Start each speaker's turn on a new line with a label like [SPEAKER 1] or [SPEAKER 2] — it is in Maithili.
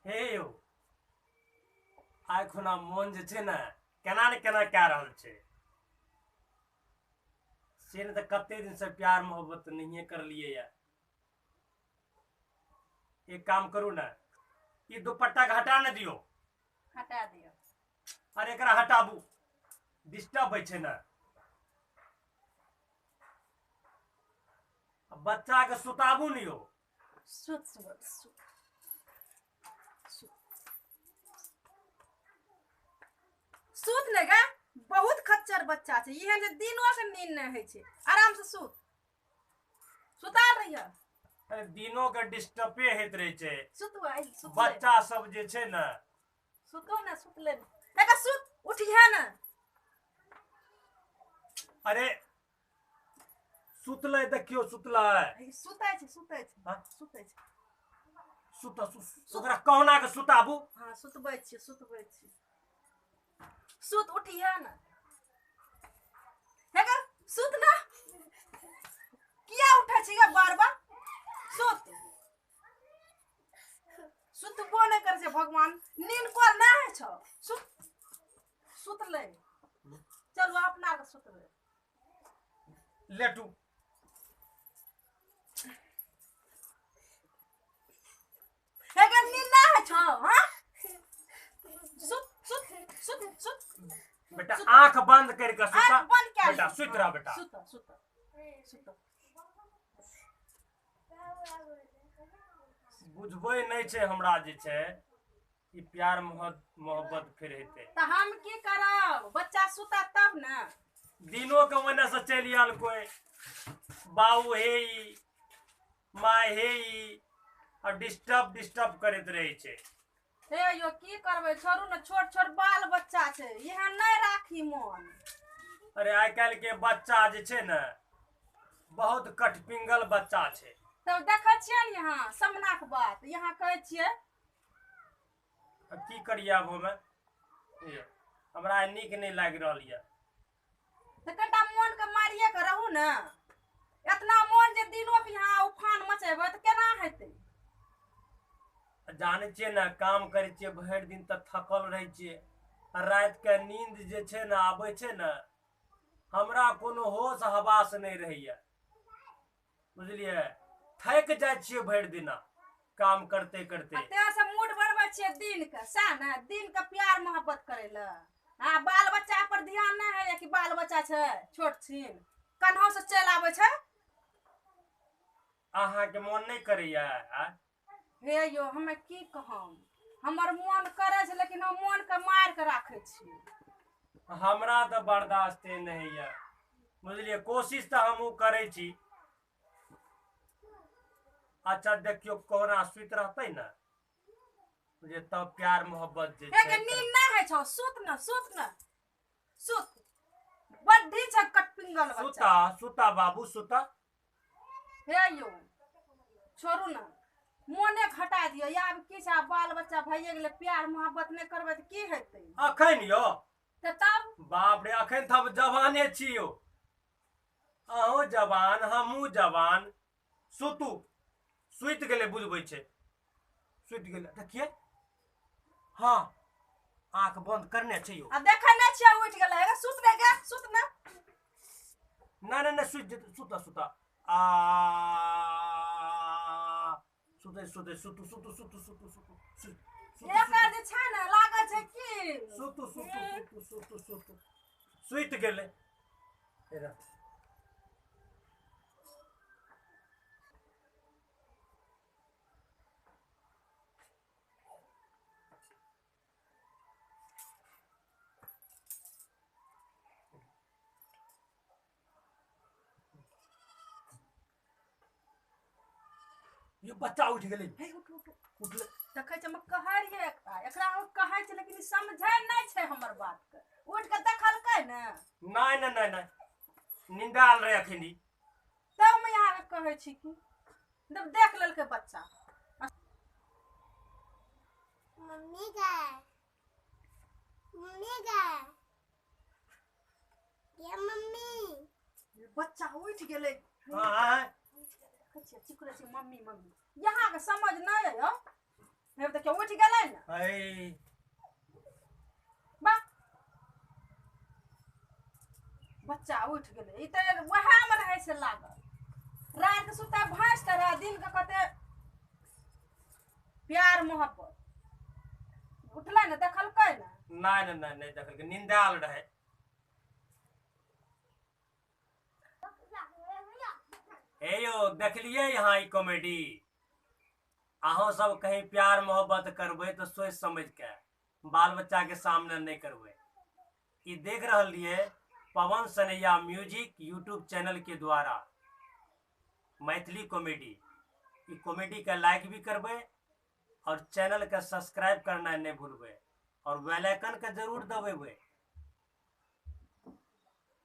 [SPEAKER 1] हे यौ, आइ खुना मोन जे छै ने केना ने केना कए रहल छै से ने। तऽ कते दिनसँ प्यार मोहब्बत नहिए करलियै ये। एक काम करू ने, ई दुपट्टा के हटा ने दियौ।
[SPEAKER 2] हटा दियौ।
[SPEAKER 1] अरे एकरा हटाबू, डिस्टर्ब होइ छै ने। आ बच्चा के सुताबू ने यौ।
[SPEAKER 2] सुत सुत सुत सुत सुत ने गे, बहुत खच्चर बच्चा छै एहन जे दिनो के नींद नहि होइ छै। आराम से सुत, सुताल रहिय।
[SPEAKER 1] अरे दिनो के डिस्टर्बे होइत रहै छै।
[SPEAKER 2] सुतू आइ सुतले।
[SPEAKER 1] बच्चा सब जे छै ने।
[SPEAKER 2] सुतो ने, सुतले ने। हे सुत, उठिहे ने।
[SPEAKER 1] अरे सुतलै, देखियौ सुतलै।
[SPEAKER 2] हे, सुतै छै, सुतै छै।
[SPEAKER 1] हाँ?
[SPEAKER 2] सुतै छै।
[SPEAKER 1] सुत सुत, ओकरा कहुना के सुताबू।
[SPEAKER 2] हाँ, सुतबै छियै, सुतबै छियै। सुत, उठिहे ने। हे गे, सुत ने। किया उठै छी गे बार बार? सुत। सुतबो नहि करै छै भगवान। नींद कोल नहि होइ छौ। सुत, सुतलै। चलू अपना के सुतबै।
[SPEAKER 1] लेटू।
[SPEAKER 2] हे गे, नींद नहि होइ छौ? हाँ, सुत सुत सुत सुत।
[SPEAKER 1] बेटा, आंख बंद कर के सुता।
[SPEAKER 2] आँख बंद कए
[SPEAKER 1] बेटा
[SPEAKER 2] लिअ।
[SPEAKER 1] सुति रह बेटा।
[SPEAKER 2] सुत सुत सुत।
[SPEAKER 1] बुझबै नहि छै हमरा जे छै ई प्यार मोहब्बत फेर हेतै।
[SPEAKER 2] तऽ हम की करब? बच्चा सुता तब ने।
[SPEAKER 1] दिनो के ओने से चलि आयल कोई, बाबू हे ई, माय हे ई, आ डिस्टर्ब डिस्टर्ब करैत रहै छै।
[SPEAKER 2] हे यौ, की करबै? छोड़ू ने, छोट छोट बाल बच्चा छै, एहन नहि राखी मोन।
[SPEAKER 1] अरे आइ काल्हि के बच्चा जे छै ने बहुत कठपिंगल बच्चा छै।
[SPEAKER 2] तब देखै छियै ने यहाँ सामनाके बात, यहाँ कहै छियै।
[SPEAKER 1] अब की करियै आब हमे? ये, हमरा आइ नीक नहि लागि रहल यऽ।
[SPEAKER 2] तऽ कनिटा मोनके मारिए कऽ रहू ने। एतना मोन जे दिनो के यहाँ उफान मचेबै तऽ केना हेतै?
[SPEAKER 1] जानै छियै ने, काम करै छियै भरि दिन तऽ थकल रहै छियै, आ रातिके नींद जे छै ने आबै छै ने, हमरा कोनो होश हवास नहि रहैया, बुझलियै? थाकि जाइ छियै भरि दिना काम करते करते।
[SPEAKER 2] आ तें से मूड बनबै छियै दिन के, सएह ने? दिन के प्यार मोहब्बत करै लए। आ बाल बच्चा पर ध्यान नहि होइए कि बाल बच्चा छै छोट छिन, कन्हो से चलि आबै छै।
[SPEAKER 1] अहाँके मोन नहि करैया आ?
[SPEAKER 2] हे यौ, हमे की कहम, हमर मोन करै छै, लेकिन हम मोनके मारि कऽ राखै छियै।
[SPEAKER 1] हमरा तऽ बर्दाश्ते नहि होइया, बुझलियै? कोशिश तऽ हमहूँ करै छी। अच्छा देखियौ, कोना सुति रहतै ने जे तब प्यार मोहब्बत जे
[SPEAKER 2] हे
[SPEAKER 1] छै
[SPEAKER 2] गे, नींद नहि होइ छौ? सुत ने, सुत ने, सुत। बड्डी छै कटपिंगल बच्चा।
[SPEAKER 1] सुता सुता बाबू सुता।
[SPEAKER 2] हे यौ, छोड़ू ने, मोने घटा दियौ। आब की छै, आब बाल बच्चा भइए गेलै, प्यार मोहब्बत नहि करबै तऽ की हेतै?
[SPEAKER 1] अखन यौ?
[SPEAKER 2] तऽ तब।
[SPEAKER 1] बाप रे, अखन तऽ हम जवाने छी यौ। अहूँ जवान, हमहूँ जवान। सुतू। सुति गेलै, बुझबै छै, सुति गेलै। देखिए, हाँ, आँख बंद करने छै यौ।
[SPEAKER 2] आ देखै नहि छियै, उठि गेलै। हे गे, सुत ने गे, सुत ने।
[SPEAKER 1] नहि नहि नहि, सुति जेतै। सुता सुता, आ सुतै सुतै, सुतू सुतू सुतू सुतू सुतू सुतू।
[SPEAKER 2] एकर जे छै ने, लागै छै की।
[SPEAKER 1] सुतू सुतू सुतू सुतू सुतू। सुति गेलै। हेरा। ये बच्चा उठि गेलै।
[SPEAKER 2] हे, उठ उठ।
[SPEAKER 1] उठलै।
[SPEAKER 2] देखै छै, हम कहै रहियै एकरा, एकरा हम कहै छै, लेकिन ई समझै नहि छै हमर बातके। उठि कऽ देखलकै ने।
[SPEAKER 1] नहि नहि नहि नहि, निंदाल रहे अखनी।
[SPEAKER 2] तब हम अहाँके कहै छी कि जब देख लेलकै बच्चा।
[SPEAKER 3] मम्मी गए, मम्मी गए ये मम्मी।
[SPEAKER 2] बच्चा उठि गेलै।
[SPEAKER 1] हाँ।
[SPEAKER 2] देखै छियै, चिकरै छै मम्मी मम्मी। यहाँके समझ नहि अइ। हे देखियौ उठि गेलै ने।
[SPEAKER 1] है।
[SPEAKER 2] वाह, बच्चा उठि गेलै। ई तऽ वएहमे रहै छै लागल। राति सुतै भैंस तरह, दिन के कते प्यार मोहब्बत। उठलै ने, देखलकै ने?
[SPEAKER 1] नहि नहि नहि नहि देखलकै, निंदायल रहै। हे यौ, देखलियै यहाँ ई कॉमेडी? अहाँ सब कहीं प्यार मोहब्बत करबै तऽ सोचि समझ के, बाल बच्चा के सामने नहि करबै। ई देख रहल रहियै Pawan Sanaiya music YouTube channel के द्वारा मैथिली कॉमेडी। ई कॉमेडी के लाइक भी करबै और चैनल के सब्सक्राइब करना नहीं भूलबै और बेल आइकन के जरूर दबेबै।